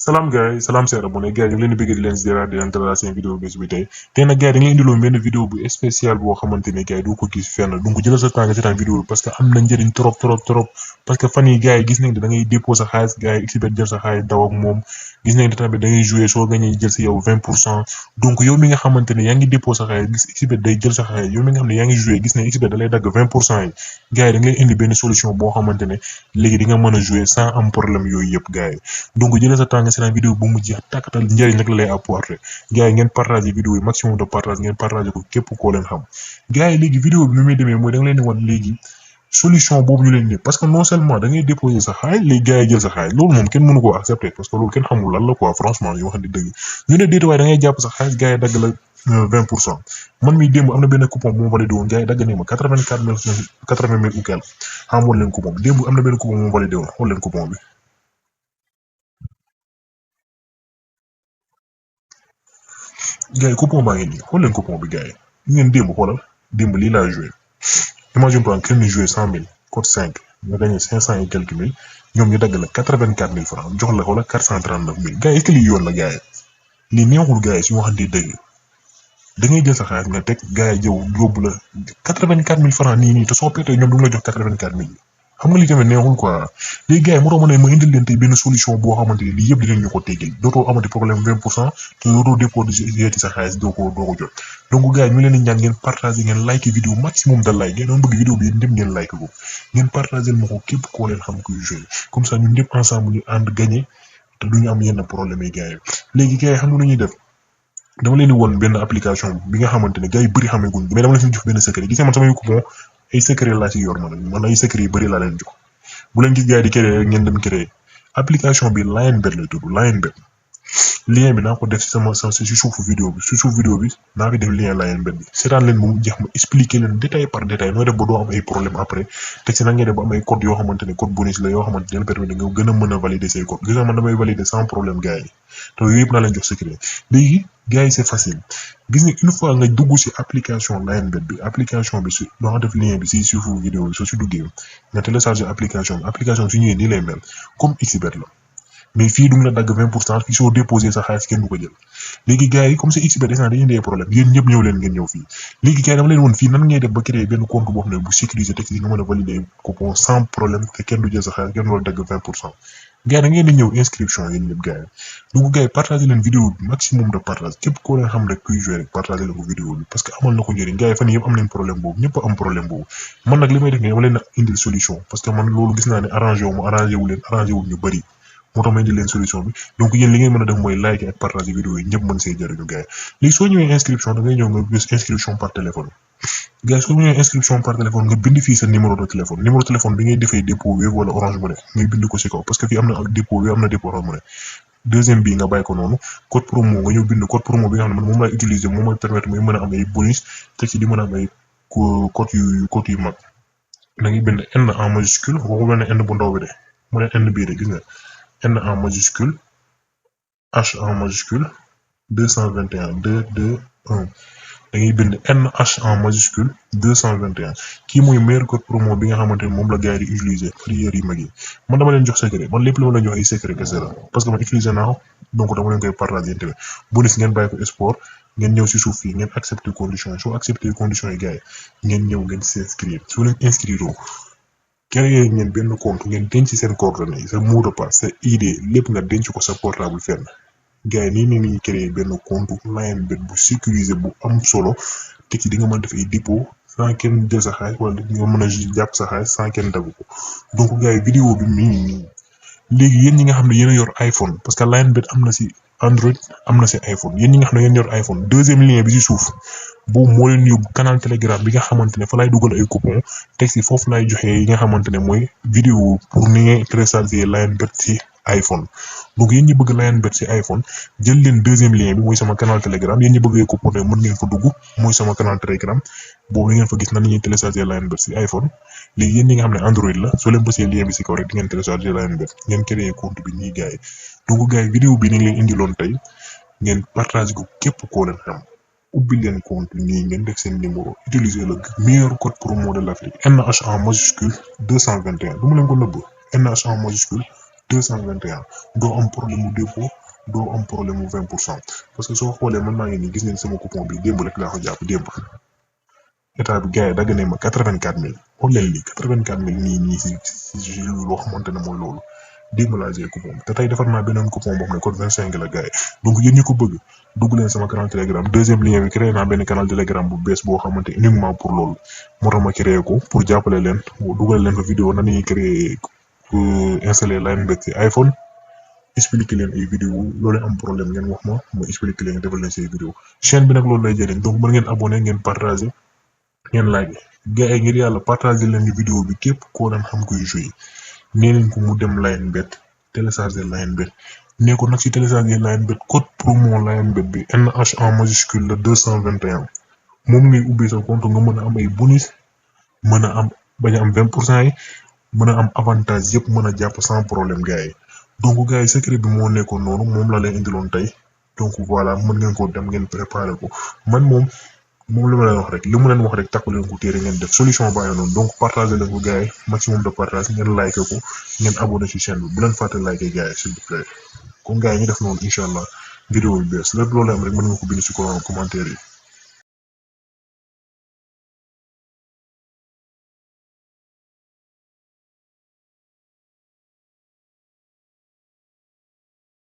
salaam gars yi salaam seera bu ne gars yi ñu ngi leen di bëgg di leen ziara di leen dalal seen vidéo bés bi tey nag gars yi dañu leen indiloon benn vidéo bu spécial boo xamante ne gars yi doo ko gis fenn donc jëlal sa temps nga seetaan vidéo bi parce que am na njëriñ trop parce que fan yi gars yi gis nañ ne da ngay dépôt sa xaalis gars yi xbet jël sa xaalis daw ak moom gis nañ ne tamit da ngay jouer soo gañee jël si yow 20% donc yow mi nga xamante ne yaa ngi dépôt sa xaalis gis xbet day jël sa xaalis yow mi nga xam ne yaa ngi jouer gis ne xbet da lay dagg 20% yi gars yi da nga leen indi benn solution boo xamante ne léegi di nga mën a jouer sans am problème yooyu yëpp gars yi donc jëlee sa temps nga seetaan vidéo bu mu jeex tàkkatal njëriñ nag la lay apporter gars yi ngeen partager vidéo yi maximum de partage ngeen partager ko képp koo leen xam gars yi léegi vidéo bi nu muy demee mooy da nga leen di wan léegi solution boobu ñu leen ne parce que non seulement da ngay déposer sa xaalis léegi gars yi jël sa xaalis loolu moom kenn mënu koo accepter parce que loolu kenn xamul lan la quoi franchement ñu waxante dëgg ñu ne déet waaye da ngay jàpp sa xaalis gars yi dagg la 20% man mii démb am na benn coupon bu ma validé woon gars yi dagg ne ma 80 000 ou quelque xamoon leen coupon bi démb am na benn coupon bu ma validé woon xool leen coupon bi gars yi coupon baa ngi nii xool leen coupon bi gars yi ngeen démb xoolal démb lii laa joué imagine toi kenn joué 100 000 code 5 nga gagné 500 et quelques mille ñoom ñu dagg la 84 000 francs jox la xoolal 439 000 gars yi est-ce que lii yoon la gars yi lii neexul gars yi suñu waxantee dëgg da ngay jël sa xaalis nga teg gars yi jëw yóbbu la 84 000 francs nii te soo peetee ñoom du la jox 84 000 xam nga lii tamit neexul quoi léegi gars yi moo tax ma ne ma indil leen tey benn solution boo xamante ni lii yëpp dinañ ñu ko teggil dootoo amati problème 20% te dootoo dépôt yeeti sa xaalis doo ko jot donc gars yi ñu leen di ñaan ngeen partager ngeen like vidéo maximum de like ngeen doon bëgg vidéo bi ñëpp ngeen like ko ngeen partager ma ko képp koo leen xam kuy jouer comme ça ñun ñëpp ensemble ñu ànd gagner te duñu am yenn problème yi gars yi léegi gars yi xam nga lu ñuy def dama leen di won benn application bi nga xamante ne gars yi bëri xamee guñ mais dama leen fi jox benn secret gis nga man samay coupon ay secret laa ci yor man ay secret yu bëri laa leen jox bu leen gis gars yi di créer rek ngeen dem créer application bi Lionbet lay tudd Lionbet lien bi naa ko def ci suufu vidéo bi naa fi def lien Lionbet bi seetaan leen mu jeex ma expliquer leen détail par détail nooy def ba doo am ay problème après teg ci na ngeen def ba am ay code yoo xamante ne code bonus la yoo xamante ne permettre nga gën a mën a valider say code gis nga man damay valider sans problème gars yi te yooyu yëpp naa leen jox secret léegi gars yi c'est facile gis nga une fois nga dugg ci application Lionbet bi application bi su doo def lien bi ci suufu vidéo bi soo ci duggee nga télécharger application bi su ñëwee nii lay mel comme xbet la mais fii du la dagg 20% fii soo déposé sa xaalis kenn du ko jël léegi gars yi comme c'est xbet instant dañuy indee problème yéen ñëpp ñëw leen ngeen ñëw fii léegi gars yi dama leen woon fii nan ngay def ba créer benn compte boo xam ne bu sécurisé teg ci nga mën a valider coupon sans problème te kenn du jël sa xaalis kenn du la dagg 20% gars yi da ngeen di ñëw inscription yéen ñëpp gars yi donc gars yi partagé leen vidéo bi maximum de partage képp koo leen xam rek kuy jouer rek partagé leen ko vidéo bi parce que amal na ko njëriñ gars yi fan yëpp am nañ problème boobu ñëpp am problème boobu man nag li may def nii dama leen indil solution parce que man loolu gis naa ne arrangé wu ma arrangé wu leen arrangé wu ñu bëri moo tax ma indi leen solution bi donc yéen li ngeen mën a def mooy like ak partager vidéo yi ñëpp mën see jëriñu gars yi léegi soo ñëwee inscription da ngay ñëw nga gis inscription par téléphone gars yi soo ñëwee inscription par téléphone nga bind fii sa numéro de téléphone bi ngay defee dépôt Wave wala Orange Money ngay bind ko ci kaw parce que fii am na dépôt Wave am na dépôt Orange Money deuxième bi nga bàyyi ko noonu code promo nga ñëw bind code promo bi nga xam ne man moom laay utiliser moom mooy permettre muy mën a am ay bonus te ci di mën a am ay code yu mag da ngay bind N en majuscule waxu ne N bu ndaw bi de mu ne N bii de gis nga N en majuscule H en majuscule 221 221 da ngay bind NH en majuscule 221 kii mooy meilleur code promo bi nga xamante ne moom la gars yi di utiliser prières yi mag yi man dama leen jox secret man lépp la ma leen jox ay secret kese la parce que man utiliser naa ko donc dama leen koy partager yéen tamit bonus ngeen bàyyi ko sport ngeen ñëw ci suuf fii ngeen accepter conditions yi soo accepter conditions yi gars yi ngeen ñëw ngeen s'inscrire soo leen inscrire créer ngeen benn compte ngeen denc seen coordonnées yi sa mot de passe sa ID lépp nga denc ko sa portable fenn gars yi nii nii créer benn compte Lionbet bu sécurisé bu am solo te ci di nga mën def ay dépôt sans kenn jël sa xaalis wala nga mën a jàpp sa xaalis sans kenn dagg ko donc gars yi vidéo bi nii léegi yéen ñi nga xam ne yéen a yor iPhone parce que Lionbet am na ci Android am na ci iPhone yéen ñi nga xam ne yéen yor iPhone deuxième lien bi ci suuf boobu moo leen yóbbu canal Telegram bi nga xamante ne fa lay dugal ay coupon teg ci foofu lay joxe yi nga xamante ne mooy vidéo pour ni ngay télécharger Lionbet ci iPhone donc yéen ñi bëgg Lionbet ci iPhone jël leen deuxième lien bi mooy sama canal Telegram yéen ñi bëgg ay coupon mën ngeen fa dugg mooy sama canal Telegram boobu la ngeen fa gis nan la ñuy télécharger Lionbet ci iPhone léegi yéen ñi nga xam ne Android la soo leen bësee lien bi ci kaw rek di ngeen télécharger Lionbet ngeen créer compte bi ñuy gars yi donc gars yi vidéo bi ni leen indiloon tey ngeen partage ko képp koo leen xam ubbi leen compte nii ngeen def seen numéro utiliser le meilleur code promo de l'Afrique NH en majuscule 221 du ma leen ko nëbb NH en majuscule 221 doo am problème mu dépôt doo am problème mu 20% parce que soo xoolee man maa ngi nii gis ngeen sama coupon bi démb rek laa ko jàpp démb état bi gars yi dagg nañ ma 84000 xool leen lii 84000 nii si loo xamante ne mooy loolu démb laa jëlee coupon bi te tey defar naa beneen coupon boo xam ne code 25 la gars yi donc yéen ñi ko bëgg dugg leen sama canal telegram deuxième lien bi créé naa benn canal telegram bu bees boo xamante uniquement pour loolu moo tax ma créé ko pour jàppale leen dugal leen fa vidéo nan la ñuy créé installer Linebet ci iPhone expliquer leen ay vidéo loolu am problème ngeen wax ma expliquer leen defal leen say vidéo chaîne bi nag loolu lay jëriñ donc mën ngeen abonné ngeen partager ngeen like gars yi ngir yàlla partager leen vidéo bi képp koo leen xam koy jouer nee nañ ko mu dem Linebet télécharger Linebet nee ko nag si télécharger Linebet code promo Linebet bi NH en majuscule la 221 moom ngay ubbi sa compte nga mën a am ay bonus mën a am bañ a am 20% yi mën a am avantage yëpp mën a jàpp sans problème gars yi donc gars yi secret bi moo nekkoon noonu moom la leen indiloon tey donc voilà mën ngeen ko dem ngeen préparer ko man moom li ma leen wax rek li mu leen wax rek takku leen ko téere ngeen def solution bàyyi noonu donc partager leen ko gars yi maximum de partage ngeen like ko ngeen abonné ci chaîne bi bu leen fàtte like gars yi s'il vous plaît kon gars yi ñu def noonu incha allah vidéo bi bees lépp loolu am rek mën nga ko bind ci commentaire yi.